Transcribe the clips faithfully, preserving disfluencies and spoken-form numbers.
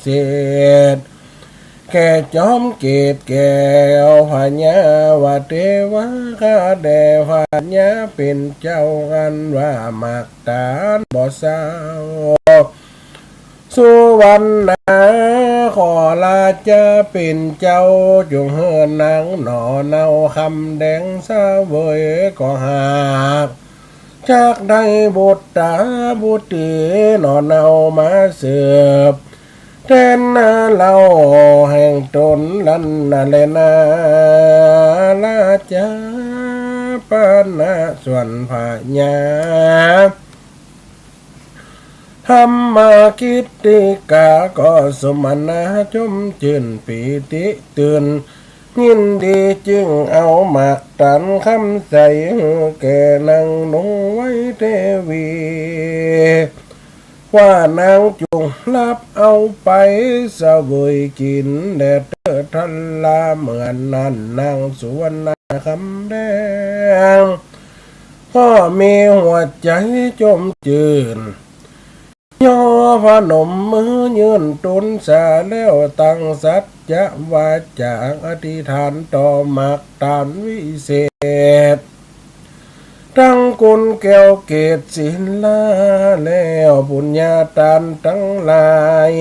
เศษ แก่จ๋อมเกศแก้วพญาว่าเตวา ข้าแด่พญาเป๋นเจ้าอันว่าหมากตาลบ่เศร้า สุวรรณา ขอราจาเป๋นเจ้า จุ่งหื้อนางหน่อเนาคำแดงเสวย ก็หากจักได้บุตราบุตรีหน่อเนามาสืบ แตนนาเล่าแห่งต๋นนั้นนาแลนา ราจาปณะส่วนพญา ธรรมากิตติกาก็สมนาชมจื้นปีติตื่น ยินดีจึ่งเอาหมากตาลคำใสหื้อแก่นางนงไว้เตวี ว่านางจุ่งฮับเอาไปเสวยกิ๋นแด่เต๊อะทัลลา เมื่อนั้นนางสุวรรณาคำแดง ก็มีหัวใจ๋จมจื้น ย่อพนมมือยื่นตูลสาแล้ว ตั้งสัจจะวาจ๋าอธิษฐานต่อหมากตาลวิเศษ ตังกุณแก้วเกศศิลา แล้วปุญญาตานตังหลาย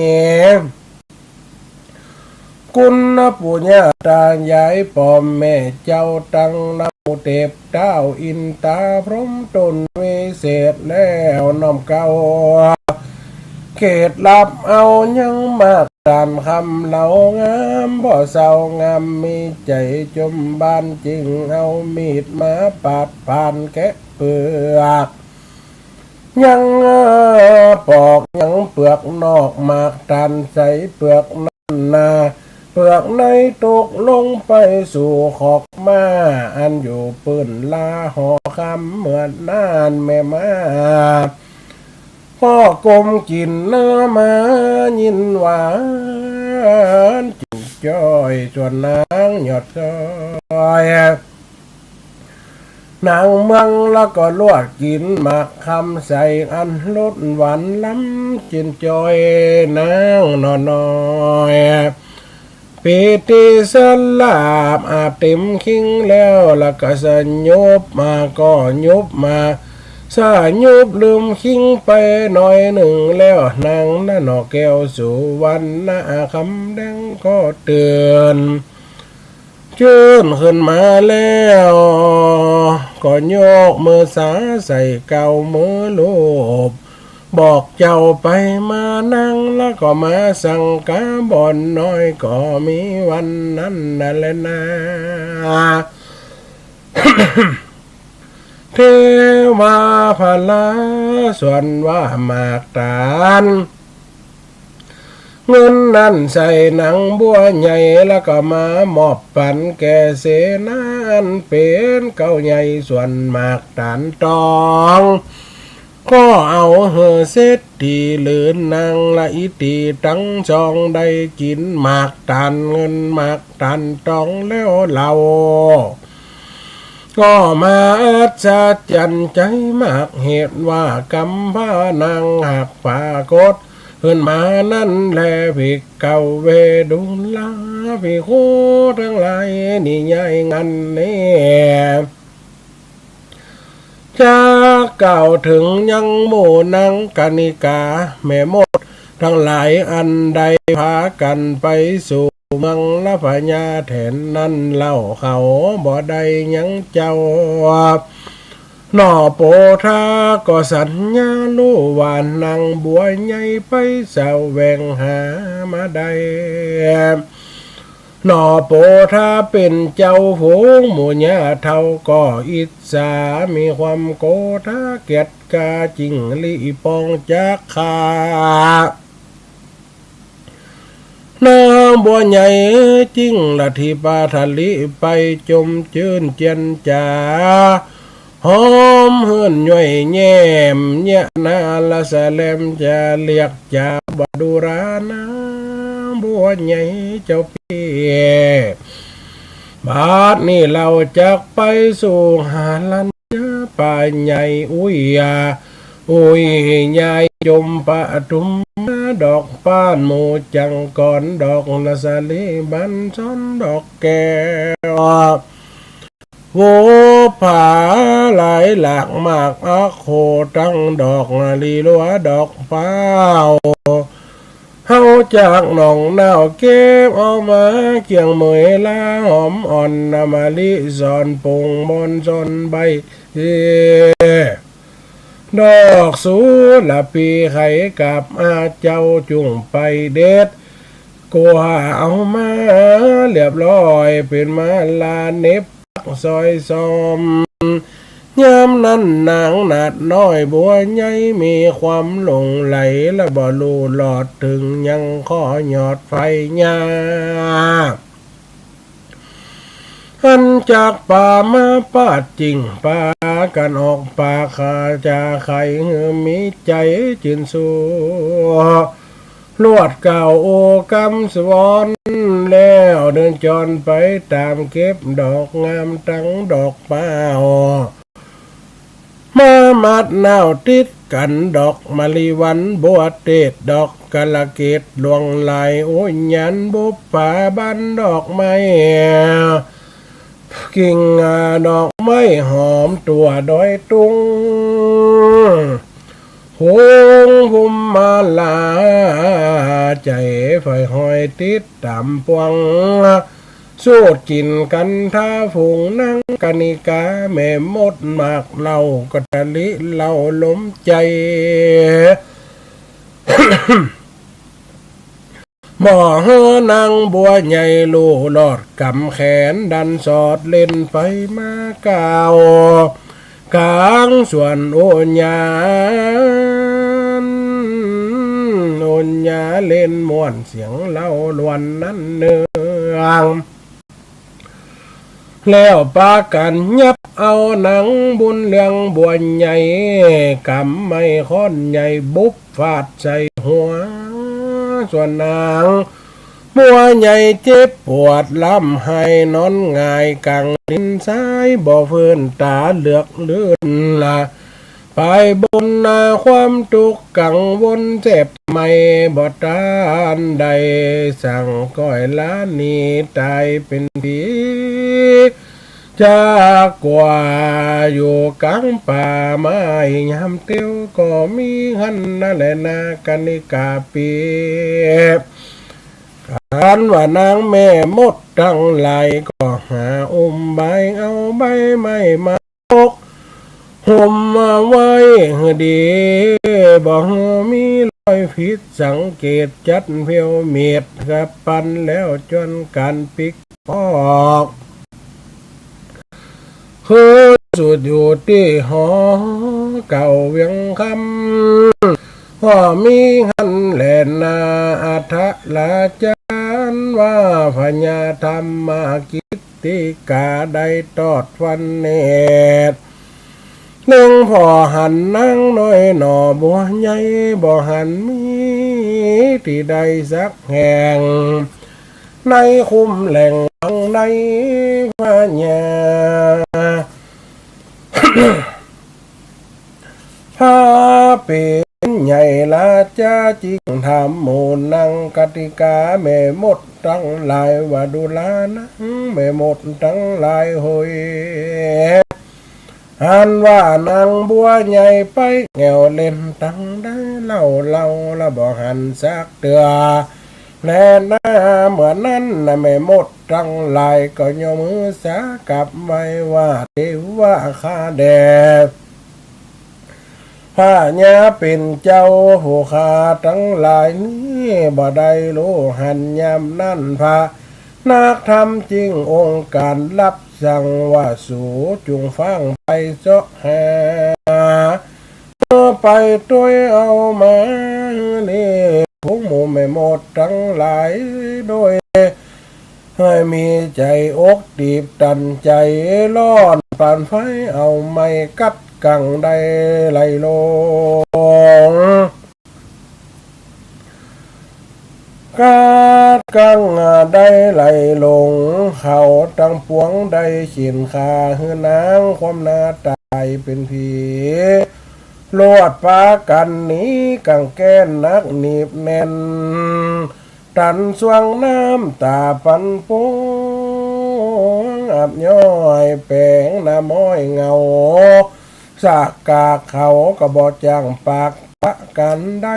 กุณปุญญาตายายป้อมแม่เจ้าตังเนา เตพเต้าอินตาพรหมต๋นวิเศษแล้วน้อมเกล้า เกศฮับเอายังหมากตาลคำเหลางาม บ่เศร้างามมีใจ๋จมบาน จึงเอามีดมาปาดผ่านแกะเปลือก ยังปอกยังเปลือกนอกหมากตาลใส เปลือกนั้นนา เปลือกในตกลงไปสู่ขอกม้า อันอยู่ปื้นลาหอคำ เมื่อนั้นแม่ม้า ก็ก้มกิ๋นเนื้อมายินหวาน จึงจ้อยส่วนนางยอดซ้อย นางเมืองแล้วก็ลวกกิ๋นหมากคำใส อันรสหวานล้ำจิ่นจอยนางหน่อน้อย ปีติสลาบอาบเต๋มคิงแล้ว แล้วก็สยบมา ก็ยบมา สยบลืมคิงไปหน่อยนึ่งแล้ว นางนั้นหน่อแก้วสุวรรณาคำแดงก็ตื่น จื้นขึ้นมาแล้ว ก็ยกมือสาใส่เกล้ามือลูบ บอกเจ้าไปมา นางแล้วก็มาสังกาบ่อนน้อย ก็มีวันนั้นนาแลนา เทวาพลาส่วนว่าหมากตาล เงินนั้นใส่นางบัวใหญ่ แล้วก็มามอบปั๋นแก่เสนาอันเป๋นเกล้าใหญ่ ส่วนหมากตาลตอง ก็เอาหื้อเศรษฐีหรือนางละอิติตังสองได้กิ๋นหมากตาลเงินหมากตาลตองแล้วเล่า ก็มาอัศจรรย์ใจ๋มาก เหตุว่ากำพร้านางหากปรากฏขึ้นมานั้นแล ภิกขเว ดูราภิกขุตังหลาย นิยายงานนี้ จักกล่าวเถิงยังหมู่นางกนิกาแม่มดตังหลาย อันได้พากั๋นไปสู่เมืองละพญาแถนนั้นเล่า เขาบ่ได้ยังเจ้า หน่อโปธาก็สัญญาฮู้ว่านางบัวใหญ่ไปแสวงหามาได้ หน่อโปธาเป๋นเจ้าฝูงหมู่ญาเฒ่าก็อิจฉา มีความโกธาเกียจคร้าน จึงหลีปองจากข้า นางบัวใหญ่จึงละทิปาทะลิไปจมจื้นเจียนจ๋า หอมหื่นย้อยแย้มเยียะหน้าละสะแลม จะเรียกจ๋าว่าดูรานางบัวใหญ่เจ้าปี้ บาดนี้เฮาจักไปสู่หารัญญาป่าใหญ่อุ้ยยา อุ้ยยายจุมปทุมมา ดอกป้านหมู่จังกร ดอกนสลีบัญชร ดอกแก้ว โหผาหลายหลากมาก อะโค ตังดอกลีลัว ดอกพร้าว เฮาจากหนองนาวเก็บเอามา เคียงเหมยลาหอมอ่อน นำมะลิสอนปงมนต์สอนใบ ดอกสุรพีไขกับอาเจ้าจุ่งไปเด็ด กัวเอามาเรียบร้อย เป๋นมาลาเหน็บปักซอยซ้อม ยามนั้นนางหนาดน้อยบัวใหญ่ มีความหลงใหล และบ่ฮู้ลอดเถิง ยังข้อยอดไฟยา หันจากป่ามาปาดจิ่ง ปากั๋นออกปาก ข้าจะไขหื้อมีใจ๋จื้นสู้ ลวดกล่าวโอ้กำสวรรค์แล้ว เดินจรไปต๋ามเก็บดอกงามตังดอกพร้าว มามัดนาวติดกั๋น ดอกมะลิวัน บัวเตศ ดอกกาลเกต หลวงหลาย อุญญาณบุปผา บานดอกไม้ กิ่งดอกไม้หอม ตั๋วดอยตุง หงส์ภูมิมาลา ใจ๋ใฝ่ห้อยติดต๋ามปวง สูดกลิ่นกันทาฝูงนางกนิกา แม่มดหมากเหล้า ก็ตะลิเหล้าลมใจ๋ บ่หื้อนางบัวใหญ่ฮู้ลอดกำแขน ดันสอดเล่นไปมาก้าว ก๋างสวนอุญญาณ อุญญาเล่นม่วนเสียงเล่าลวนนั้นเนือง แล้วปากั๋นยับเอานางบุญเรืองบัวใหญ่ ก๋ำไม้ค้อนใหญ่บุบฟาดใส่หัว ส่วนนางบัวใหญ่เจ็บปวดร่ำไห้ นอนหงายก๋างดินทราย บ่ฟื้น ต๋าเหลือกลื่นละ ไปบนหน้าความตุ๊กข์กังวลแสบไหม้ บ่ต้านได้สัง ก้อยหล้าหนีต๋ายเป๋นผี จากกั๋วอยู่ก๋างป่าไม้ ยามเตียวก็มีหั้นนาแลนากนิกาเปียบ อันว่านางแม่มดตังหลาย ก็หาอุ้มใบเอาใบไม้มา ปกห่มมาไว้หื้อดี บ่หื้อมีรอยผิดสังเกต จัดเผียวเม็ดกับปันแล้วจวนก๋านปิ๊กปอก คือสุดอยู่ตี้หอเก่าเวียงคำ ก็มีหั้นแลนา อัฏฐราชาว่าพญาธรรมากิตติกาได้ตอดฟันเนตร เล็งผ่อหันนางน้อยหน่อบัวใหญ่ บ่หันมีตี้ใดสักแห่ง ในคุ้มแหล่งวังในพญา พระเป๋นใหญ่ราชาจึงถามหมู่นางกนิกาแม่มดตังหลายว่า ดูรานะแม่มดตังหลายเหย อันว่านางบัวใหญ่ไปแอ่วเล่นตังใดเล่า เฮาละบ่หันสักเตื้อ แลนา เมื่อนั้นนาแม่มดตังหลายก็ยกมือสากับไหว้ว่า เทวาข้าแด่ พญาเป๋นเจ้าผู้ข้าตังหลายนี้บ่ได้ฮู้หัน ยามนั้นพระนักธรรมจึงองค์การรับสั่งว่า สูจุ่งฟ้างไปเซาะหา เมื่อไปตวยเอามา เรียกฝูงหมู่แม่มดตังหลายโดย หื้อมีใจ๋อกตีบตันใจ๋ร้อน ปานไฟเอาไม้กัดกังได้ไหลลง กัดกังได้ไหลลง เขาตังปวงได้เข็นฆ่าหื้อนางความหน้าต๋ายเป๋นผี ลวดปากั๋นหนี กั๋งแก้นนักหนีบแน่น ตันสวงน้ำต๋าปันปง อับย้อยแป๋งหน้าม้อยเหงา สากกาเขาก็บ่จ้างปากปะกั๋นได้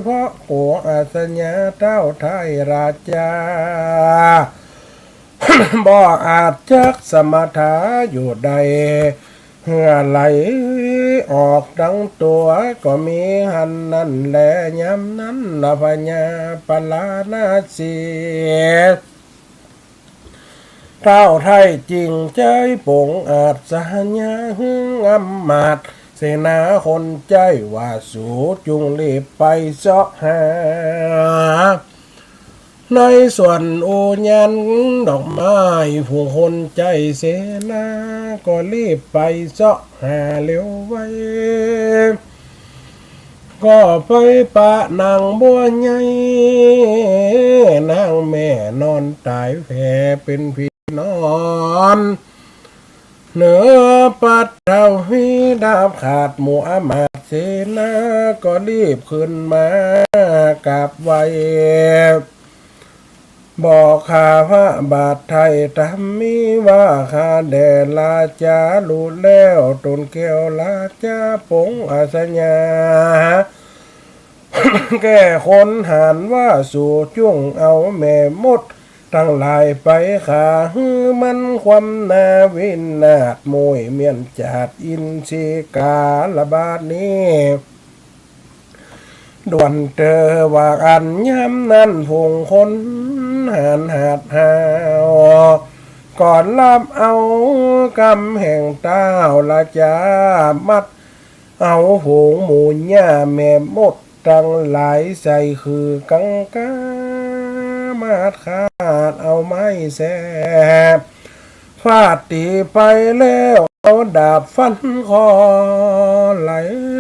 เพราะกั๋วอาสญาเต้าไท้ราจา บ่อาจจักสมาถาอยู่ได้ เหื่อไหลออกตังตั๋วก็มีหั้นนั้นแล ยามนั้นละพญาปาราณสี เต้าไท้จริงใจ๊ปงอาสญา หึงอำมาตย์เสนาคนใจ๊ว่า สูจุ่งรีบไปเซาะหา ในสวนอุญญาณดอกไม้ ฝูงคนใจ๊เสนา ก็รีบไปเซาะหาเร็วไว ก็ไปปะนางบัวใหญ่ นางแม่นอนต๋ายแผ่เป๋นผีนอน เหนือปัตตภี ดาบขาดหมู่อำมาตย์เสนา ก็รีบขึ้นมากราบไหว้ บอกข้าพระบาทไท้ธรรมมีว่า ข้าแด่ราจารู้แล้ว ต๋นแก้วราจาปงอาสญา แก้คนหาญว่า สูจุ่งเอาแม่มดตังหลายไปฆ่า หื้อมันความนาวินาศ โมยเมียนจาดอินทรีกาละบาดนี้ ด่วนเตอ ว่าอั้น ยามนั้นฝูงคนหาญหาดห้าว ก็ลับเอากำแห่งเต้าราจา มัดเอาฝูงหมูหญ้าแม่มดตังหลาย ใส่ขื่อกังกา มัดคาดเอาไม้แสบ ฟาดตี๋ไปแล้ว เอาดาบฟันคอ ไหล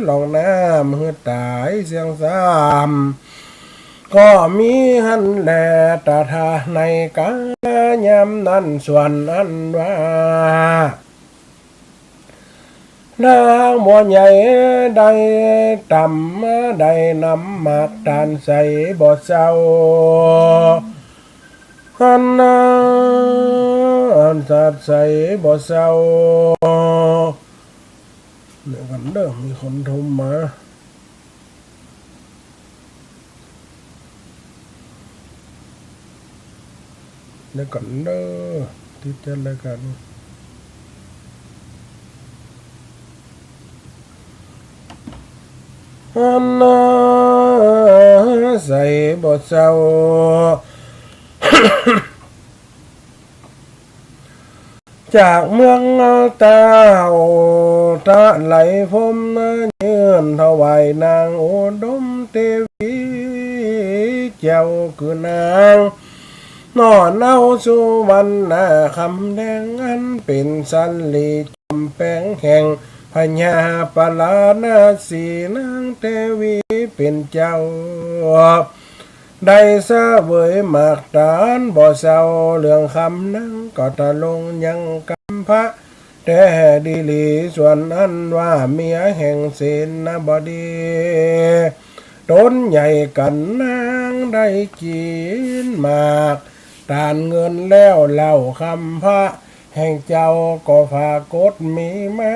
ลงน้ำหื้อต๋ายเสี้ยงซ้ำ ก็มีหั้นแล ตถาในกาลยามนั้น ส่วนอันว่า นางบัวใหญ่ได้ตำ ได้นำหมากตาลใส่บ่เซา หั้นนา อันสัตย์ใส่บ่เซา เดี๋ยวก่อนเด้อ มีคนโทรมา เดี๋ยวก่อนเด้อ ติดจัดรายการ อันนาใส่บ่เซา จากเมืองเต้าทะไหลพรหม ยื่นถวายนางอุดมเตวี เจ้าคือนาง นอนเอาสุวรรณาคำแดง อันเป๋นสาลีจอมแป๋งแห่งพญาปาราณสี นางเตวีเป๋นเจ้า ได้เสวยหมากตาลบ่เซา เรื่องคำนั้นก็ตะลงยังกำพร้าแต๊ดีหลี ส่วนอันว่าเมียแห่งเสนาบดี ต๋นใหญ่กั๋นนางได้กิ๋นหมากตาลเงินแล้วเล่า คำพร้าแห่งเจ้าก็ผากฏมีมา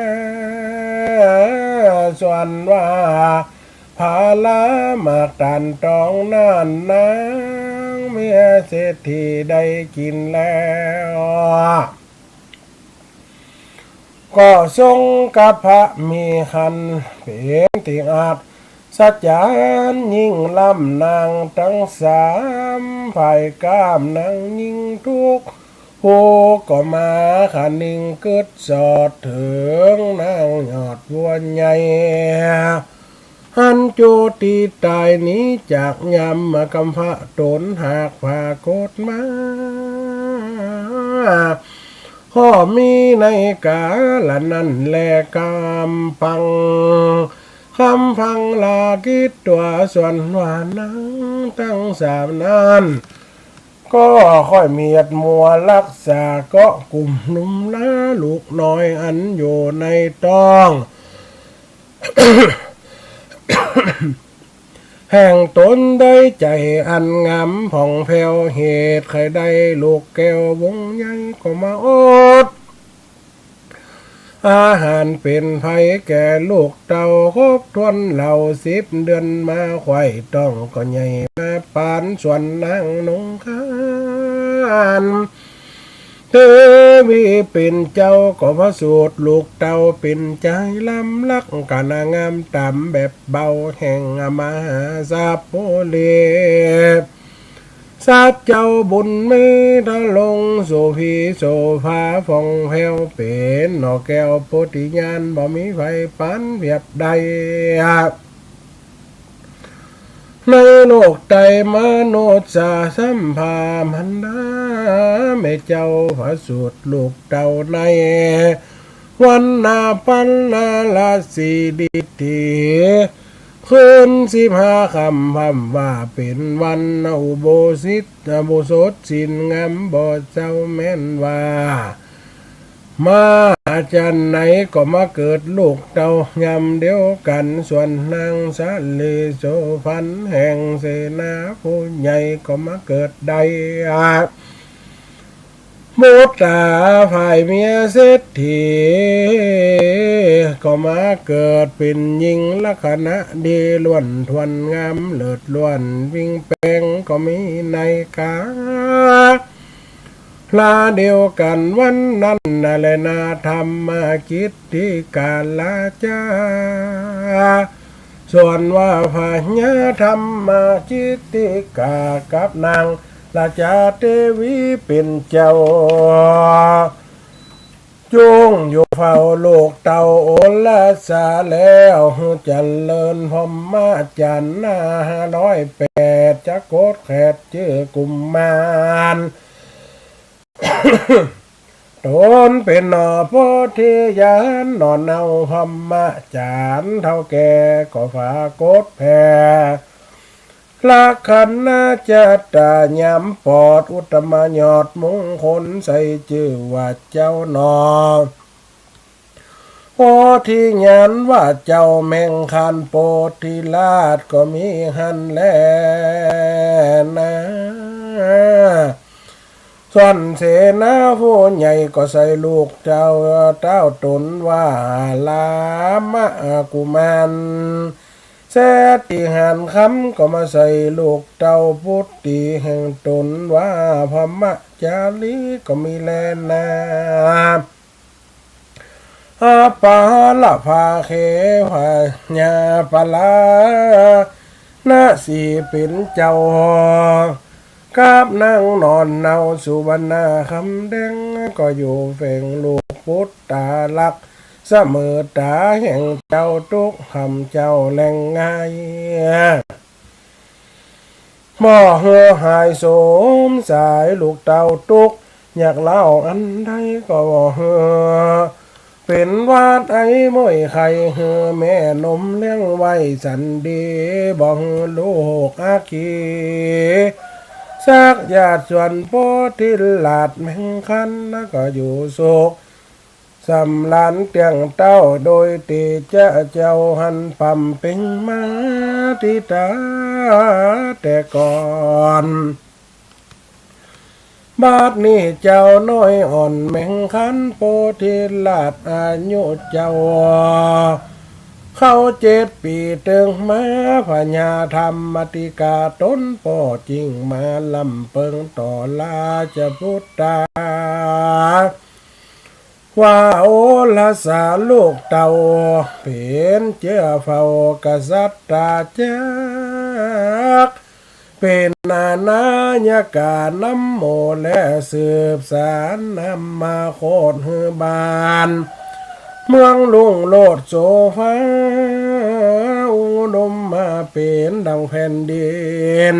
ส่วนว่า ผาลาหมากตาลตองนั้น นางเมียเศรษฐีได้กิ๋นแล้ว ก็ทรงกระพะมีครรภ์เป๋นตี้อัศจรรย์ยิ่งล้ำ นางตังสามฝ่ายก้าม นางยิ่งทุกผู้ก็มาคะนิงกึ๊ดสอดเถิง นางยอดบัวใหญ่ หันจุติต๋ายหนีจากยำกำพร้าต๋น หากผากฏมา ก็มีในกาละนั้นแล กำพัง กำพังลากิ๋นตั๋ว ส่วนว่านางตังสามนั้น ก็ค่อยเมียดมัวรักษาเกาะกุมนุมลาลูกน้อยอันอยู่ในต๊อง แห่งต๋นได้ใจ๋อันงามผ่องแผ้ว เหตุใค่ได้ลูกแก้ววงใหญ่ก็มาอด อาหารเป๋นไพรแก่ลูกเต้าครบถ้วนเหล่า สิบเดือนมาไขว่ต้องก็ใหญ่มาปาน ส่วนนางนงคาน เทวีเป๋นเจ้าก็ประสูติลูกเต้าเป๋นจาย ลำลักกะนางงามต๋ามแบบเบา แห่งมหาทรัพย์โภเร ทรัพย์เจ้าบุญมีทะลง โสภีโสภาผ่องแผ้ว เป๋นหน่อแก้วโพธิญาณ บ่มีใผปานเปรียบได้ ในโลกใต้มนุษย์สาสัมภามันดา แม่เจ้าประสูติลูกเต้าใน วันนาปันนาราศีดิถี คืนสิบห้าค่ำ พร่ำว่าเป๋นวันอุโบสิต อุโบสถศีลงามบ่เจ้า แม่นว่า มาจั๋นไหนก็มาเกิดลูกเต้ายามเดียวกั๋น ส่วนนางสาลีโสภณแห่งเสนาผู้ใหญ่ก็มาเกิดได้ บุตราฝ่ายเมียเศรษฐี ก็มาเกิดเป๋นญิงลักษณะดี ล้วนถ้วนงามเลิศล้วนวิ่งแปง ก็มีในกา ลาเดียวกั๋นวันนั้นนาแลนา ธรรมกิตติการาชา ส่วนว่าพญาธรรมกิตติกากับนางราชาเทวีเป๋นเจ้า จุ่งอยู่เฝ้าลูกเต้าโอรสาแล้ว หื้อเจริญพรหมจรรย์ห้าร้อยแปด จะโกฏแขดจื้อกุมาร ต๋นเป๋นหน่อโพธิญาณ หน่อเนาพรหมจรรย์ เฒ่าแก่ก็ฝากโกฏแผ่ ลักขณะจัตตายามปอด อุตตมยอดมงคล ใส่จื้อว่าเจ้าหน่อ โพธิญาณว่าเจ้าแมงคานโพธิราชก็มีหั้นแลนา ส่วนเสนาผู้ใหญ่ก็ใส่ลูกเต้า เต้าต๋นว่าลามะกุมาร เศรษฐีหานคำก็มาใส่ลูกเต้าปุตตีแห่งต๋นว่าพรหมจารีก็มีแลนา อาปาละภาเคพญาปาลานะสีเป๋นเจ้า กับนางหน่อเนาสุวรรณาคำแดง ก็อยู่แฝงลูกปุตตาลักษณ์ เสมอต๋าแห่งเจ้าตุ๊กข์ หำเจ้าแลงง่าย บ่หื้อหายโสมสายลูกเต้าตุ๊กข์ อยากเล่าอันใดก็บ่หื้อเป๋นหวาดไอม้วยไข้ หื้อแม่นมเลี้ยงไว้สันดี บ่หื้อลูกอัคคี สักญาติ ส่วนโพธิราชแมงคานก็อยู่สุข สำราญเตี้ยงเต้า โดยเตจะเจ้าหันปำเป็งมาติตาแต่ก่อน บัดนี้เจ้าน้อยอ่อนแมงคานโพธิราชอายุเจ้า เข้าเจ็ดปี๋เติงมา พญาธรรมติกาต๋นป้อจึงมาลำเปิงต่อราชปุตตา ว่าโอรสาลูกเต้า เป๋นเจื้อเฝ้ากษัตริย์จักร เป๋นนายกานำหมู่และสืบสานนำมาโคตรหื้อบ้าน เมืองรุ่งโรจน์โสภา อุดมมาเป๋นดังแผ่นดิน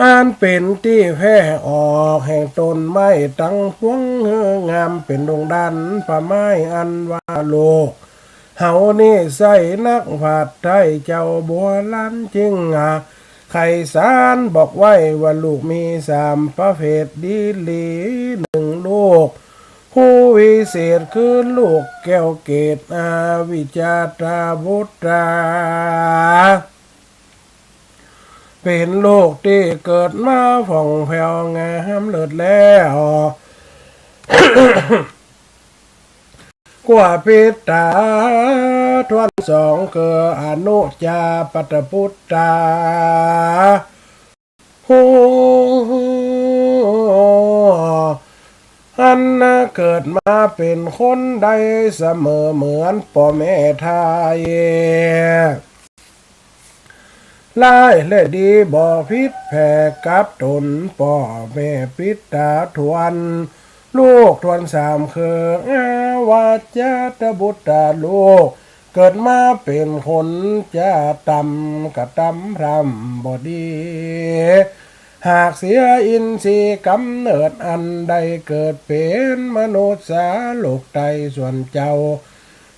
อันเป๋นตี้แผ่ออกแห่งต้นไม้ตังปวง หื้องามเป๋นดงดัน ผ้าไม้อันว่าลูกเฮานี้ใส่นัก ผาดไท้เจ้าบัวลานจึงหาไขสารบอกไว้ว่าลูกมีสามประเภทดีหลี นึ่งลูก ผู้วิเศษคือลูกแก้วเกศ อวิชชาตบุตรา เป๋นลูกตี้เกิดมาผ่องแผ้วงามเลิศแล้ว กว่าปิตาถ้วนสองคืออนุจจาปัตตปุตตา ผู้อันเกิดมาเป๋นคนได้เสมอเหมือนป้อแม่ไท้ ร้ายและดีบ่ผิดแผกกับต๋น ป้อแม่ปิตาถ้วน ลูกถ้วนสามคืออวิชชาตบุตรา ลูกเกิดมาเป๋นคนจะต่ำกระตำพร่ำบ่ดี หากเสียอินทรีย์กำเนิดอันได้เกิดเป๋นมนุษย์สาลูกไต้ส่วนเจ้า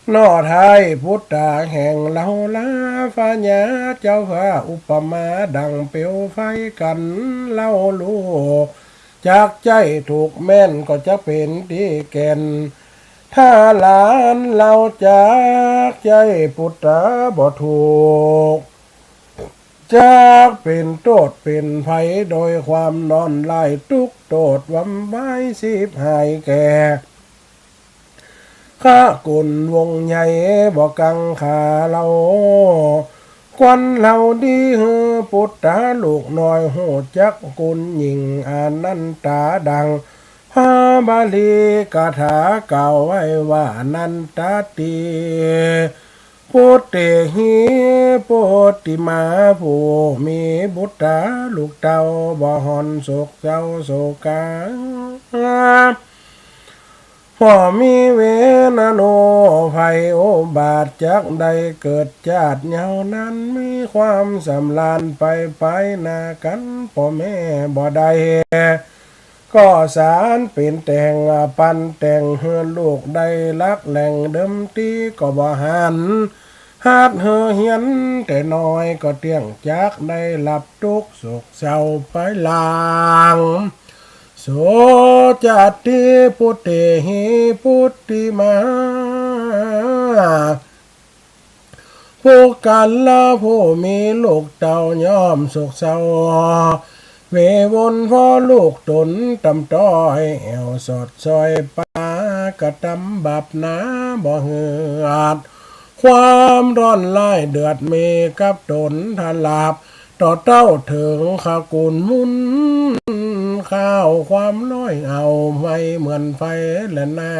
หน่อไท้ปุตตาแห่งเฮาลา พญาเจ้าข้าอุปมาดังเปลวไฟกั๋นเล่า ลูกจักใจ้ถูกแม่นก็จักเป๋นตี้แก่น ถ้าหลานเฮาจักใจ้ปุตตาบ่ถูก จักเป๋นโต้ษเป๋นภัยโดยความนอนร้ายตุ๊กโต้ษวำวายฉิบหายแก่ ขะกุลวงศ์ใหญ่บ่กังขาเฮา ควรเฮาดีหื้อปุตตาลูกน้อยฮู้จักกุลยิ่งอานันตาดังพระบาลีคาถากล่าวไว้ว่า นันทะเต ปุตเตหิ ปุตติมา ผู้มีปุตตาลูกเต้าบ่ฮ้อนโศกเศร้าโศกา บ่มีเวรอนุภัยอุบาทจักได้เกิดจาติยาวนาน มีความสำราญไปไปหน้ากั๋น ป้อแม่บ่ได้ ก็สานเป๋นแต่งปันแต่งหื้อลูกได้หลักแหล่งเดิมตี้ก็บ่หัน หัดหื้อเฮียนแต่น้อยก็เตี้ยงจักได้รับตุ๊กข์โศกเศร้าไปหลัง โสจาติ ปุตเตหิ ปุตติมา ปุคคละผู้มีลูกเต้าย่อมโศกเศร้า เววนเพราะลูกต๋นต่ำต้อย แอ่วสอดซอยปากระตำบาปหนาบ่หื้ออาจ ความร้อนร้ายเดือดมีกับต๋นทราบ ต่อเต้าเถิงขะกุลมุน ข้าวความร้อยเอาไหม้เหมือนไฟแลนา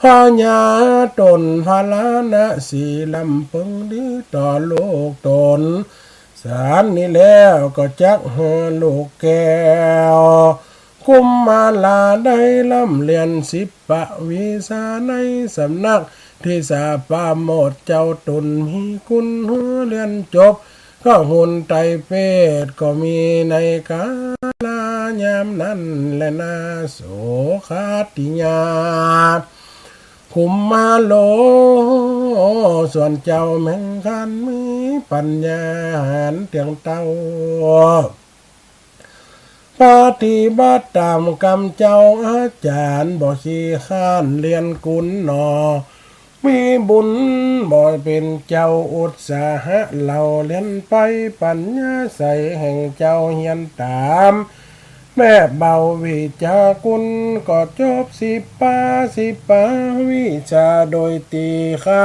พญาต๋นพาราณสีลำเปิงดีต่อลูกต๋น สานนี้แล้วก็จักหื้อลูกแก้ว กุมมาลาได้ร่ำเรียนศิลปะวิชาในสำนัก ที่สาปาโมชเจ้าต๋นมีคุณหื้อเรียนจบ ก็หุนไตรเปตก็มีในกาลายามนั้นแลนา โสคติยา กุมมาโล ส่วนเจ้าแม่งคันมีปัญญาหาญเตี้ยงเต้า ปฏิบัติต๋ามกำเจ้าอาจ๋ารย์ บ่ขี้คร้านเรียนกุนหนอ มีบุญบ่เป๋นเจ้าอุตสาหะเล่า เรียนไปปัญญาใสแห่งเจ้าเฮียนต๋าม แม่เบาวิชากุนก็จบสิบปา สิบปาวิชาโดยตีฆะ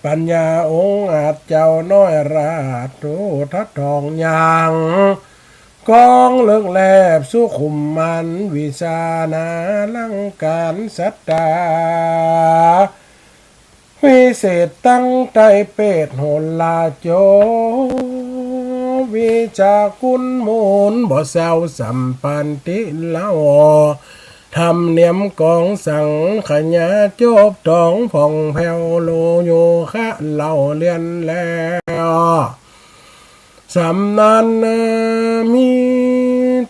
ปัญญาองค์อาจเจ้าน้อยราชโอษฐทองยัง กองเลิกแลบสุขุมมานวิชานาลังการศาสตรา วิเศษตั้งไตรเปตโหราจบ วิชากุนมูลบ่เศร้าสัมปันติเล่า ธรรมเนียมกองสังขยาจบต๋องผ่องแผ้วโลโยคะเล่าเรียนแล้ว สำนันมี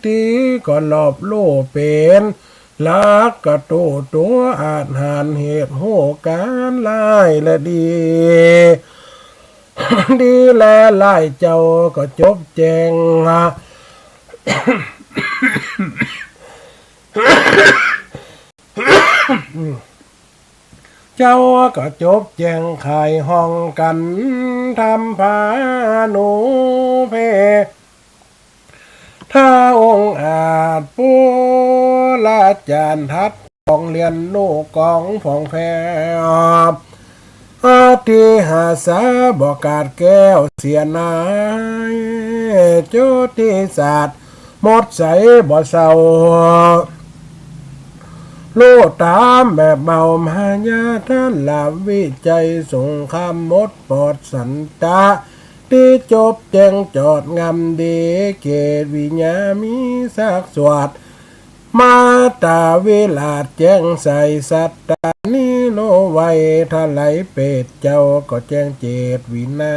ตี้ก็รอบรู้เป๋นหลักกะตู้ตั๋วอาจหาญเหตุฮู้ก๋านร้ายและดี ดีและร้ายเจ้าก็จบแจ้ง ละ เจ้าก็จบแจ้งไขห้องกั๋น ทำพานุเพ ถ้าองค์อาจปุราจ๋ารย์ทัด ของเรียนรู้กองผ่องแผ้ว อธิหาสาบ่ขาดแคล้วเสียหาย จุติศาสตร์หมดใสบ่เศร้า รู้ต๋ามแบบเบามายา ต้านละวิชัยสงคราม หมดปอดสันตะ ตี้จบแจ้งจอดงามดี เกตวิญญามีซากสวด มาตาวิราชแจ้งใส สัตตานี้รู้ไว้ ถ้าไหลเปรตเจ้าก็แจ้งเจตวิญญา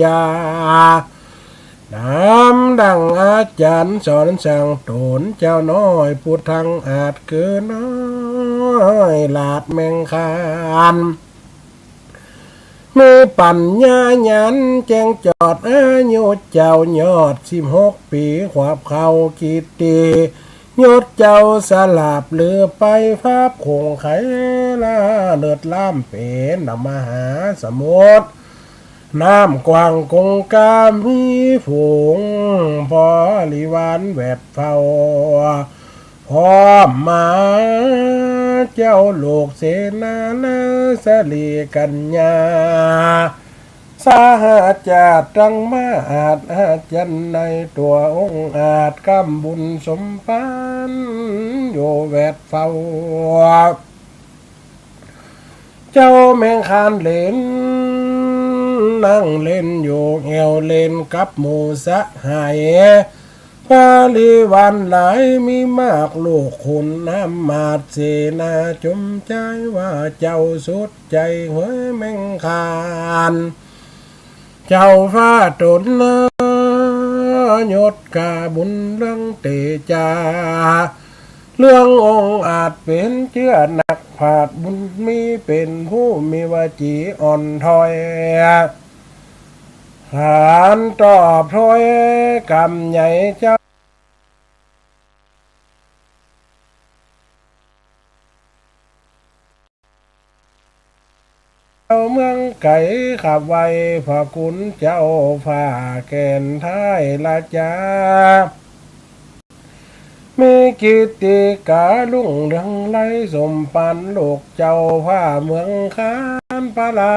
จา ต๋ามดั่งอาจ๋ารย์สอนสั่งต๋น เจ้าน้อยผู้ทั้งอาจคือน้อยหลาดแมงคาน มีปั๋ญญาญาณแจ้งจอด อายุเจ้ายอดสิบหกปี๋ ขวบเข้ากิตติยศ เจ้าสลาบลือไป ฟาบขงไขล่าเลิศล้ำเป๋นดั่งมหาสมุทร น้ำกว้างกงกามีฝูงบริวารแวดเฝ้า พร้อมมาเจ้าลูกเสนา และสะหลีกัญญา สหาจาดตังมาอาจอาจันในตั๋วองค์อาจ กำบุญสมปั๋นอยู่แวดเฝ้า เจ้าแมงคานเหลน นั่งเล่นอยู่แอ่วเลนกับหมู่สหาย บริวารหลายมีมาก ลูกขุนอำมาตย์เสนา จมใจ๋ว่าเจ้าสุดใจ๋ เฮ้ยแมงคาน เจ้าฟ้าต๋นนะ ยศกาบุญเรื่องเตจา เรื่ององค์อาจเป๋นเจื้อนัก ผาดบุญมีเป๋นผู้มีวจีอ่อนถ้อย ขานตอบถ้อยกำใหญ่ เจ้า เจ้าเมืองไก๋ ขับไหว้พระคุณเจ้า ฝ่าแก่นท้ายราชา มีกิตติการุ่งเรืองไร้ สมปั๋นลูกเจ้าฟ้าเมืองคาน พารา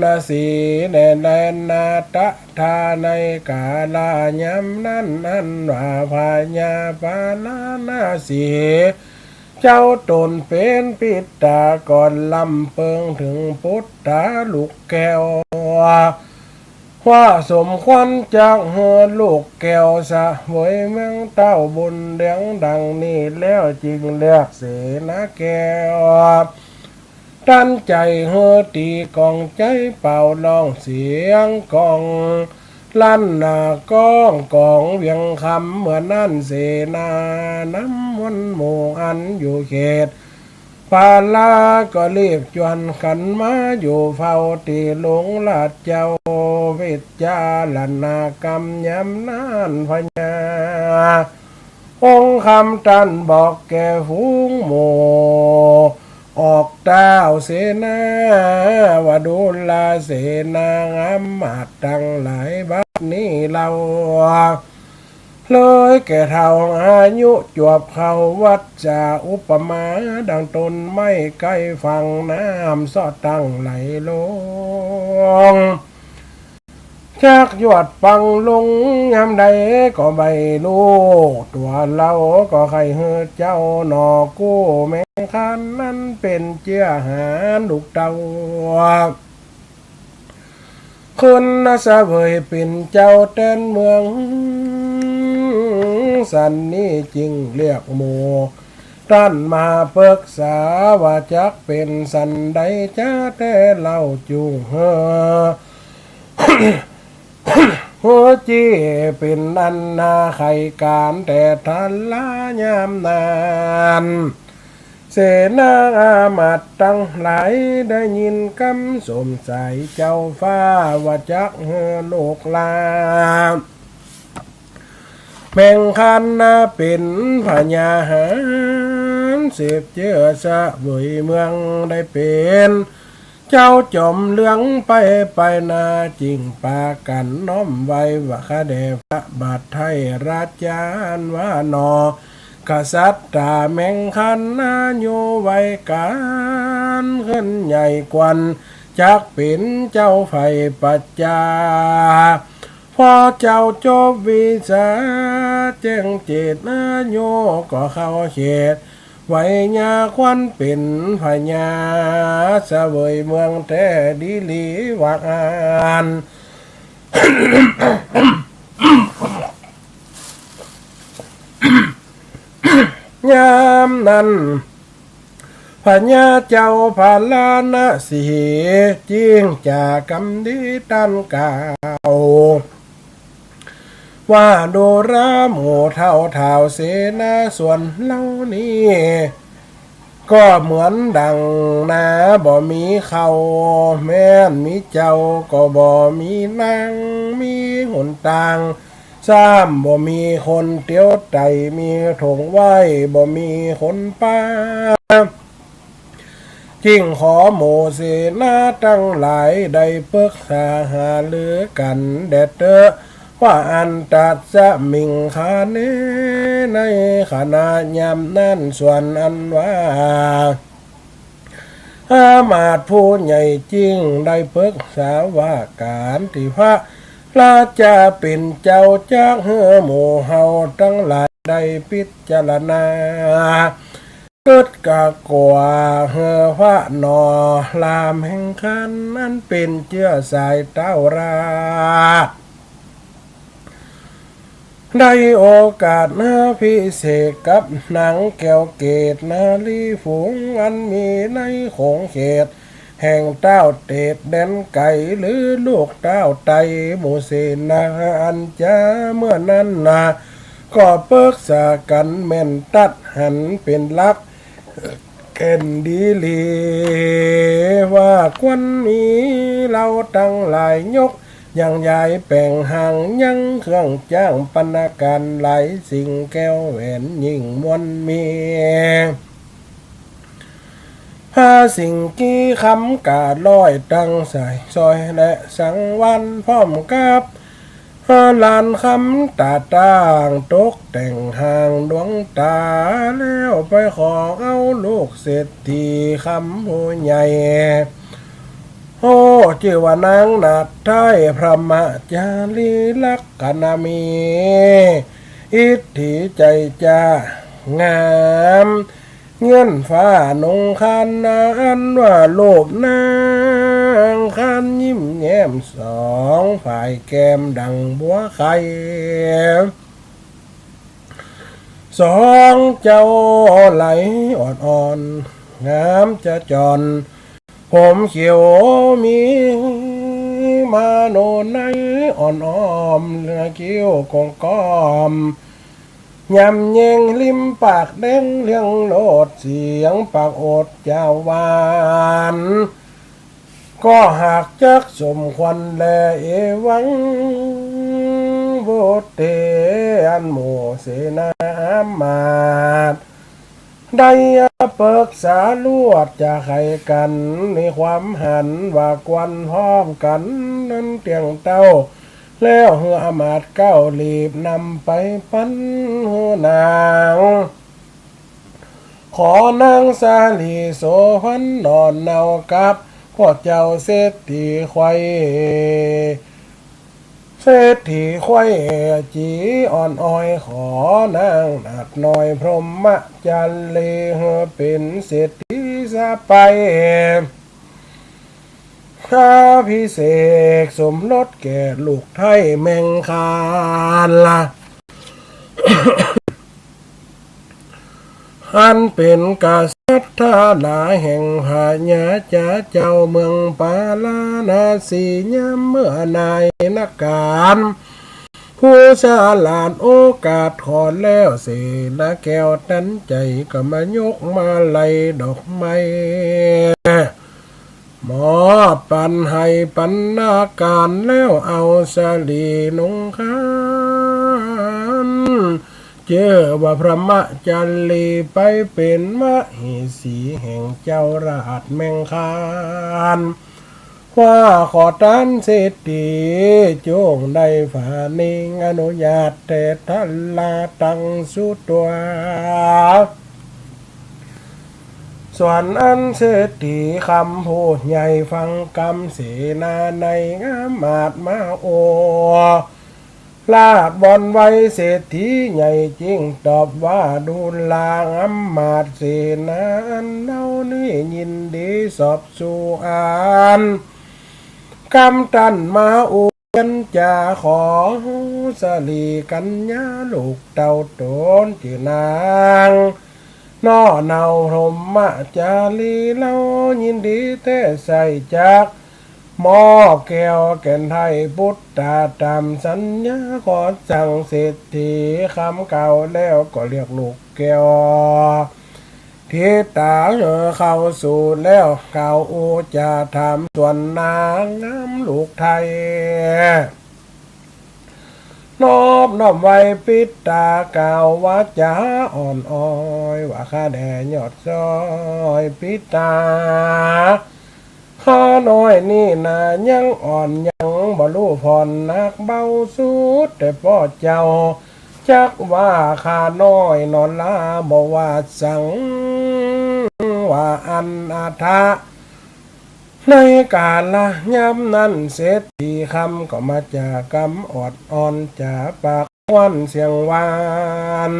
ณสีแดนแดนนาฏฐา ในกาลายามนั้น อันว่าพญาพาราณสี เจ้าต๋นเป๋นปิตากร ลำเปิงเถิงปุตตาลูกแก้ว ว่าสมควรจักหื้อลูกแก้วเสวยเมืองเต้าบุญเรืองดังนี้แล้ว จึงเรียกเสนาแก้ว ตันใจ๋หื้อตี๋กองใจ๊เป่าร้องเสียงกอง ลั่นหน้าก้องก๋องเวียงคำ เมื่อนั้นเสนานำมวลหมู่อันอยู่เขต พาราก็รีบจวนกั๋นมาอยู่เฝ้าตี้โลงราชเจ้า พิจารณากำยามนั้นพญาองค์คำตันบอกแก่ฝูงหมู่ออกต้าวเสนา ว่าดูรา เสนางามมาดตังหลาย บัดนี้เฮา เลยแก่เฒ่าอายุจวบเข้าวัสสะ อุปมาดังต้นไม้ใก้ฝั่ง น้ำเซาะตั้งไหลลง จากยอดปังลงยามใดก็ไม่ฮู้ ตั๋วเฮาก็ใค่หื้อเจ้าหน่อกู้แมงคานนั้นเป๋นเจื้อหาลูกเต้า ขึ้นเสวยเป๋นเจ้าแตนเมือง สันนี้จึงเรียกหมู่ต้านมาปึกษา ว่าจักเป๋นสันใดจาแต๊เล่า จุ่งหื้อ หื้อจี้เป๋นอันนาใค่ก๋าน แต่ทันลายามนั้น เสนาอามาตย์ตังหลายได้ยินกำสมใส เจ้าฟ้าว่าจักหื้อลูกหลานแมงคานนาเป๋นพญาหาญ สืบเจื้อเสวยเมืองได้เป๋น เจ้าจ๋อมเหลืองไปไปนา จึ่งปากั๋นน้อมไหว้ว่าข้าแด่พระบาทไทยราชาอั้นว่าหนอ กษัตริย์ต๋าแมงคันนาอยู่ไหว้ก๋านขึ้นใหญ่กวัน จักเป๋นเจ้าฝ่ายปัจจา พอเจ้าจบวิชาแจ้งเจตนาอยู่ก็เข้าเขต ไหวญาควันเป๋นพญา เสวยเมืองแต๊ดีหลีว่าอั้น ยามนั้น พญาเจ้าพาราณสี จึ่งจ๋ากำดีต้านกล่าว ว่าดูราหมู่เฒ่าท้าวเสนาส่วนเหล่านี้ ก็เหมือนดั่งนาบ่มีข้าว แม้นมีเจ้าก็บ่มีนาง มีหนตาง ซ้ำบ่มีคนเตียวไต่ มีถงไหว้ บ่มีคนปา จึ่งขอหมู่เสนาตังหลายได้ปึกษาหารือกั๋นแด่เต๊อะ ว่าอันตัสมิงคาเน ในขณะยามนั้น ส่วนอันว่า อามาตย์ผู้ใหญ่จึ่งได้ปึกษาว่าก๋านตี้พระราชาเป๋นเจ้าจักหื้อหมู่เฮาตังหลายได้พิจารณา กึ๊ดกะกั๋วหื้อพระหนอ ราแมงคันนั้นเป๋นเจื้อสายเต้ารา ได้โอกาสอภิเษกกับนางแก้วเกศนารีฝูงอันมีในขงเขตแห่งเต้าเตดแดนไก๋ หรือลูกเต้าไต หมู่เสนาอันจาเมื่อนั้นนา ก็ปึกษากั๋นแม่นตัดหันเป๋นหลัก แก่นดีหลี ว่าควรมีเฮาตังหลายยก ยังย้ายแป๋งหางยังเครื่องจ้างปรรณาก๋านหลายสิ่งแก้วแหวนยิ่งมวลมี ผ้าสิงห์กี้คำกาดร้อยตังสายสร้อยและสังวาลพร้อมกับ ลานคำต๋าต่างตกแต่งหางดวงต๋า แล้วไปขอเอาลูกเศรษฐีคำผู้ใหญ่ โอ้ จื้อว่านางนาฏไทยพรหมจารีลักษณะมี อิทธิใจ๋จะงาม เงื่อนฟ้าหนงคันนา อันว่ารูปนางคันยิ้มแย้มสอง ฝ่ายแก้มดั่งบัวไข่ สองเจ้าไหลอ่อนๆ งามจะจอน ผมเขียวมีมาโนในอ่อนอ้อม เนื้อคิ้วกงกอม ยำแยงริมปากแดงเรื่องโลดเสียงปากโอษจาหวาน ก็หากจักสมควรแลเอวัง โวเต อันหมู่เสนาอามาตย์ ได้ปึกษาลวดจะไขกั๋นในความหันว่าควรพร้อมกั๋นนั้นเตี้ยงเต้า แล้วหื้ออามาตย์เก๊ารีบนำไปปั๋นหื้อนาง ขอนางสาลีโสภณนอนเนากับพ่อเจ้าเศรษฐีไขว้ เศรษฐีไขว้จีอ่อนอ้อย ขอนางนาฏน้อยพรหมจารี หื้อเป๋นเศรษฐีสะใภ้ อภิเษกสมรสแก่ลูกไทยแมงคานละ อันเป๋นกษัตริย์ทาราแห่งพญาจาเจ้าเมืองปาราณสี ยามเมื่อนายนาฏก๋าน ผู้สลาดโอกาสขอแล้ว เสนาแก้วตันใจ๋ก็มายกมาลัยดอกไม้ มอบปั๋นไห้ปรรณาก๋าน แล้วเอาสาลีหนงคัน จื้อว่าพรหมจารี ไปเป๋นมเหสีแห่งเจ้าราชแมงคาน ว่าขอต้านเศรษฐีจงได้ฝ่านิงอนุญาตแต๊ท่านลาตังสุตัว ส่วนอันเศรษฐีคำผู้ใหญ่ฟังกำเสนาในอำมาตย์มาโอ ราชวอนไหว้เศรษฐีใหญ่จึงตอบว่า ดูราอำมาตย์เสนาอันเฮานี้ยินดีสอบสู่อันกำต้านมาโอ เจียรจาขอสลีกัญญาลูกเต้าต๋นจื้อนาง น้อเนาพรหมจารี เฮายินดีแต๊ใสจักมอบแก้วแก่นไทยปุตตาต๋ามสัญญา ขอสั่งเศรษฐีคำกล่าวแล้วก็เรียกลูกแก้ว ทิตาเข้าสู่แล้วกล่าวโอจาถามส่วนนางงามลูกไทย นอบน้อมไหว้ปิตากล่าววาจ๋าอ่อนอ้อยว่า ข้าแด่ยอดซ้อยปิตา ข้าน้อยนี้นายังอ่อนยังบ่ฮู้ผ่อนหนักเบาสุดแต่ป้อเจ้า จักว่าข้าน้อยนอนลาบ่ว่าสัง ว่าอันอาทะ ในกาละยามนั้นเศรษฐีคำก็มาจ๋ากำออดอ่อนจ๋าปากหวานเสียงหวาน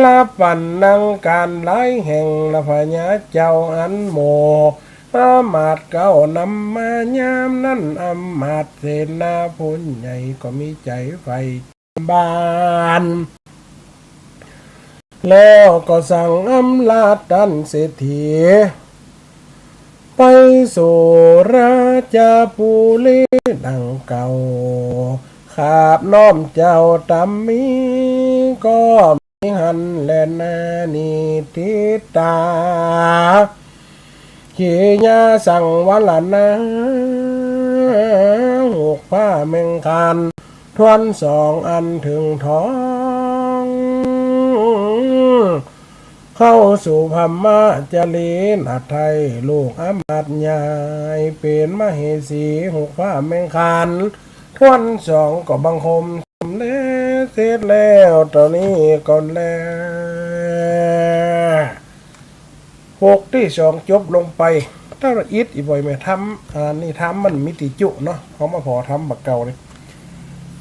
ลาปันนังก๋านหลายแห่ง ละพญาเจ้าอันหมู่อำมาตย์เก้านำมายามนั้น อำมาตย์เสนาผู้ใหญ่ก็มีใจ๋ใฝ่ บาน แล้วก็สั่งอำลาต้านเศรษฐี ไปสู่ราชบุรีดังเก่า ขาบน้อมเจ้าต๋ามมี ก็มีหั้นแลนา นิทิตา ขียาสังวรนา หุกผ้าแมงคานถ้วนสองอันเถิงท้อง เข้าสู่พรหมจารีนาไทย ลูกอำมาตย์ใหญ่เป๋นมเหสี หุกผ้าแมงคานถ้วนสองก็บังคมสำเร็จเสร็จแล้วเต้านี้ก่อนแล หกตี้สองจบลงไป ถ้าละอิดอีบ่อยแม่ ธรรม อ่า นี่ธรรมมันมีตี้จุเนาะ เฮามาผ่อธรรมบ่าเก่านี่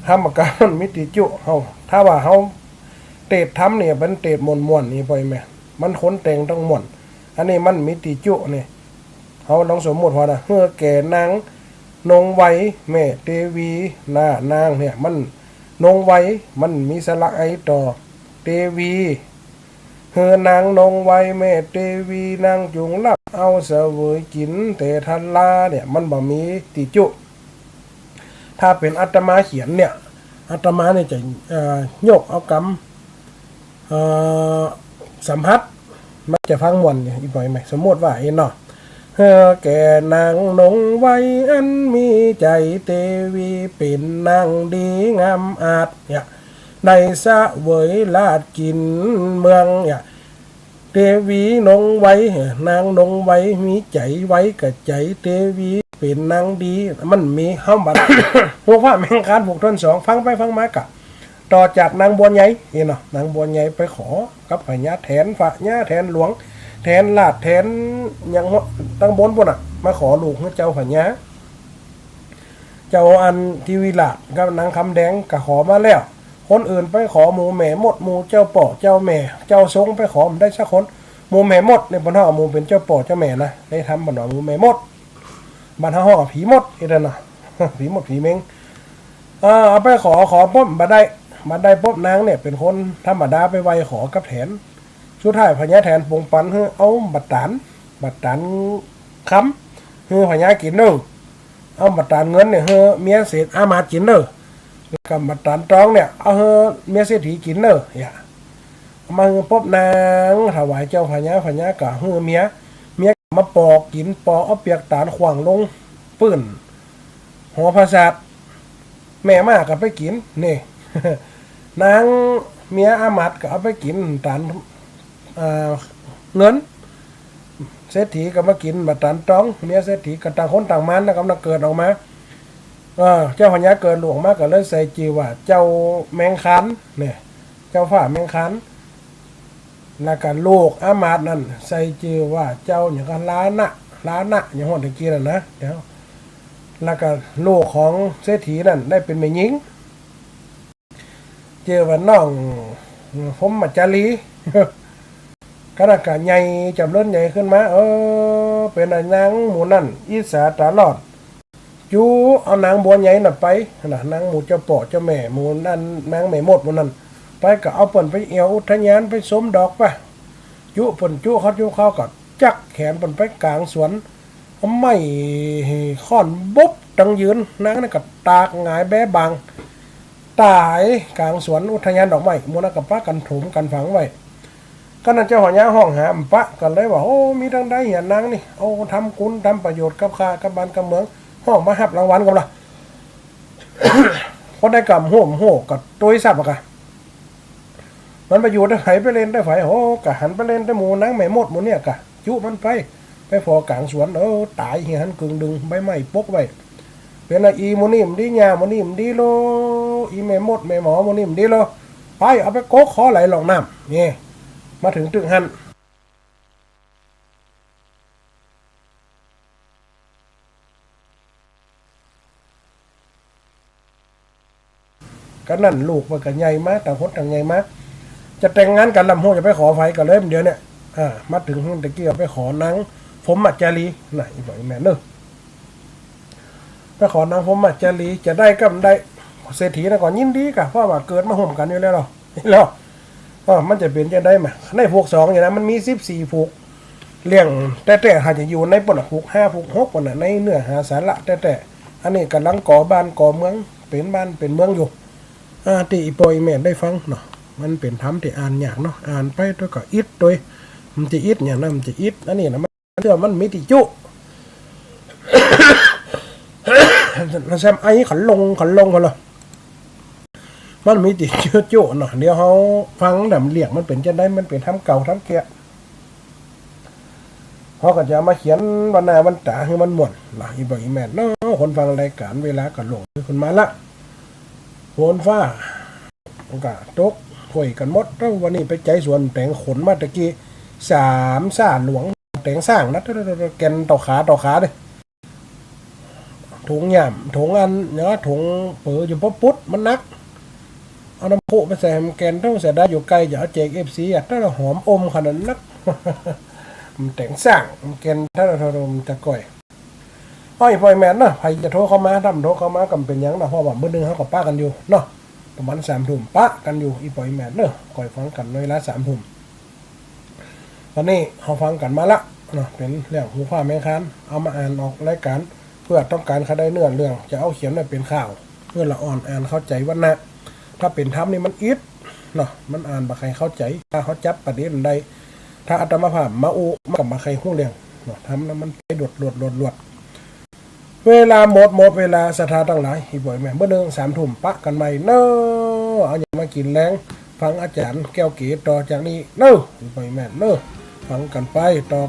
ธรรมบ่าเก่ามันมีตี้จุ เฮา ถ้าว่าเฮาเตศน์ธรรมนี่เป๋นเตศน์ม่วนๆ นี่บ่อยแม่ มันคนแต่งต้องม่วน อันนี้มันมีตี้จุนี่ เฮาลองสมมุติผ่อนะ เฮือแก่นางนงไวแม่เตวี หน้านางเนี่ย มันนงไว มันมีสระไอต่อ เตวี เฮือนางนงไวแม่เตวี นางจุ่งรับเอาเสวยกิ๋นแต่ทะลาเนี่ย มันบ่มีตี้จุ ถ้าเป๋นอาตมาเขียนเนี่ย อาตมาเนี่ยจะ เอ่อ ยกเอากำ เอ่อ สัมผัส มันจะฟังม่วนเนี่ย อีบ่อยแม่ สมมุติว่าเอ็นเนาะ เฮือแก่นางนงไวอันมีใจ๋เตวี เป๋นนางดีงามอาจเนี่ย ได้เสวยราชกิ๋นเมืองเนี่ย เตวีนงไว นางนงไวมีใจ๋ไวกับใจ๋ เตวีเป๋นนางดี มันมี เฮาบัด หุกผ้าแมงคานผูกถ้วนสอง ฟังไปฟังมาก็ ต่อจากนางบัวใหญ่นี่เนาะ นางบัวใหญ่ไปขอกับพญาแถน พญาแถนหลวง แถนราช แถนหยังตังบนปู้นน่ะ มาขอลูกหื้อเจ้าพญา เจ้าอันทิวีราชกับนางคำแดงก็ขอมาแล้ว คนอื่นไปขอหมู่แม่หมด หมู่เจ้าป้อเจ้าแม่ เจ้าทรงไปขอบ่ได้สักคน หมู่แม่หมดเนี่ย บ่าเฮาหมู่เป๋นเจ้าป้อเจ้าแม่นะ ได้ธรรมบ่าเนาะ หมู่แม่หมด บ่าเฮาฮ้องผีหมด เฮ็ดนั่นน่ะ ผีหมดผีเม็ง เออ เอาไปขอ ขอปุ๊บบ่ได้ บ่ได้ปุ๊บ นางเนี่ยเป๋นคนธรรมดา ไปไหว้ขอกับแถน สุดท้ายพญาแถนปงปันหื้อเอาบาดาล บาดาลคำหื้อพญากิ๋นเน่อ เอาบาดาลเงินเนี่ยหื้อเมียเศรษฐ อำมาตย์กิ๋นเน่อ กับบาดาลตองเนี่ยเอาหื้อเมียเศรษฐีกิ๋นเน่อ เนี่ย เอามาหื้อปุ๊บ นางถวายเจ้าพญา พญาก็หื้อเมีย เมียก็มาปอกกิ๋น ปอกเอาเปียกตาลขว้างลงปื้นหอปราสาท แม่ม้าก็ไปกิ๋น นี่ นาง เมียอามาตย์ก็เอาไปกิ๋นตาน อ่า เงิน เศรษฐีก็มากิ๋นบาดตานตอง เมียเศรษฐีก็ต่างคนต่างมันนะ ก่ำลังเกิดออกมา เออ เจ้าพญาเกิดลูกออกมาก็เลยใส่จื้อว่าเจ้าแมงคานเนี่ย เจ้าฟ้าแมงคาน แล้วก็ลูกอามาตย์นั้นใส่จื้อว่าเจ้าหยังก็ลานะ ลานะ อย่างฮ้อนตะกี้นั่นนะ เดี๋ยว แล้วก็ลูกของเศรษฐีนั้นได้เป๋นแม่ญิง จื้อว่าน้องพรหมจารี ก็นั้นก็ใหญ่จ๋ำเริญใหญ่ขึ้นมา เออ เป๋นอะหยังนางหมู่นั้นอิจฉาต๋าลอด จุเอานางบัวใหญ่น่ะไป นะ นางหมู่เจ้าป้อเจ้าแม่หมู่นั้น นางแม่มดหมู่นั้น ไปก็เอาเปิ้นไปแอ่วอุทยานไปสมดอกปะ จุเปิ้นจุเขาจุเขาก็จักแขนเปิ้นไปก๋างสวน เอาไม้ค้อนบุบตังยืน นางนั้นก็ตากหงายแบ้บาง ต๋ายก๋างสวนอุทยานดอกไม้ หมู่นั้นก็ปากั๋นถมกั๋นฝังไว้ ก็นั้นเจ้าพญาฮ้องหาบ่ปะ ก็เลยว่า โอ้ มีตางใดเหียนางนี่ เอาทำกุณทำประโยชน์กับข้ากับบ้านกับเมือง ฮ้องมาฮับรางวัลก่อนละ คนใดก่ำฮู้ฮู้ก็ตวยซับอะกะ มันไปอยู่ตะใผไปเล่นตะใผ โอ้ ก็หันไปเล่นตะหมู่นางแม่มดหมู่เนี่ยกะ จุมันไป ไปผ่อก๋างสวน เออ ต๋ายเหียหันกึ่งดึง ใบไม้ปกไว้ เป๋นอะ อีหมู่นี่บ่ดี หญ้าหมู่นี่บ่ดีโล อีแม่มดแม่หมอหมู่นี่บ่ดีโล ไป เอาไปกกคอไหลล่องน้ำ นี่ มาเถิงตึกหั้น ก็นั้นลูกมันก็ใหญ่มา ต่างคนต่างใหญ่มา จะแต่งงานกั๋นลำโฮจะไปขอใผก็เลยเดี๋ยวเนี่ย อ่า มาเถิงตะกี้ก็ไปขอนางพรหมจารี น่ะ อีบ่าอีแม่นเนาะ ไปขอนางพรหมจารี จะได้ก็บ่ได้ เศรษฐีน่ะก็ยินดีกะ เพราะว่าเกิดมาฮ่วมกั๋นอยู่แล้วเนาะ แล้ว เออ มันจะเป๋นจังใดมา ในผูกสองนี่นะ มันมีสิบสี่ผูก เรื่องแต๊ๆ ถ้าจะอยู่ในปุ้นน่ะ ผูกห้า ผูกหก ปุ้นน่ะ ในเนื้อหาสาระแต๊ๆ อันนี้ก่ำลังก่อบ้านก่อเมือง เป๋นบ้านเป๋นเมืองอยู่ อ่า ตี้อีป้ออีแม่ได้ฟังเนาะ มันเป๋นธรรมตี้อ่านยากเนาะ อ่านไปตวยก็อิดตวย มันจะอิดหยังนะ มันจะอิด อันนี้นะ มันเตื้อมันมีตี้จุ แซมไอขันลงขันลงกันเลย มันมีตี้จุจุเนาะ เดี๋ยวเฮาฟังดำเรื่องมันเป๋นจังใด มันเป๋นธรรมเก่าธรรมแก่ เฮาก็จะเอามาเขียนวันหน้าวันต๋าหื้อมันม่วนเนาะ อีบ่าอีแม่นเนาะ คนฟังรายก๋าน เวลาก็ล่วงเลยขึ้นมาละ ฝนฟ้า มันก็ตกห้วยกั๋นหมด แล้ววันนี้ไปไจสวนแต๋งขนมาตะกี้ สามซ่าหลวง แต๋งซ่างนะ แก่นเต้าขาเต้าขาเด้ ถุงหยาม ถุงอันเนาะ ถุงเป๋ออยู่ป๊อปุ๊ด มันหนัก เอาน้ำพุไปใส่ให้มันแก่น เต้าเสียดายอยู่ไกล จะเอาแจกเอฟซีอะ เต้าหอมอมขนาดนัก มันแต๋งซ่าง มันแก่น เต้า เต้า เต้า มันจะก่อย อ้อย ป้ออีแม่นเนาะ ใผจะโทรเข้ามา ถ้าบ่โทรเข้ามาก็บ่เป๋นหยังเนาะ เพราะว่ามื้อนึ่งเฮาก็ปะกั๋นอยู่เนาะ ประมาณสามทุ่มปะกั๋นอยู่ อีป้ออีแม่นเนาะ ก่อยฟังกั๋นในเวลาสามทุ่ม ต๋อนนี้เฮาฟังกั๋นมาละเนาะ เป๋นเรื่องฮูฟ้าแมงคาน เอามาอ่านออกรายก๋าน เปื้อต้องก๋านใค่ได้เนื้อเรื่อง จะเอาเขียนไว้เป๋นข่าว เปื้อละอ่อนอ่านเข้าใจ๋วันหน้า ถ้าเป๋นธรรมนี่มันอิดเนาะ มันอ่านบ่ใค่เข้าใจ๋ ถ้าเฮาจับประเด็นได้ ถ้าอาตมาภาพมาอู้ มันก็บ่ใค่ฮู้เรื่องเนาะ ธรรมนะมันไปหลวดๆๆๆ เวลาหมด หมดเวลา ศรัทธาตังหลาย อีป้ออีแม่น มื้อนึ่งสามทุ่มปะกั๋นใหม่เนาะ เอาหยังมากิ๋นแลง ฟังอาจ๋ารย์แก้วเก๋ต่อจากนี้เนาะ อีป้ออีแม่นเนาะ ฟังกั๋นไปต่อ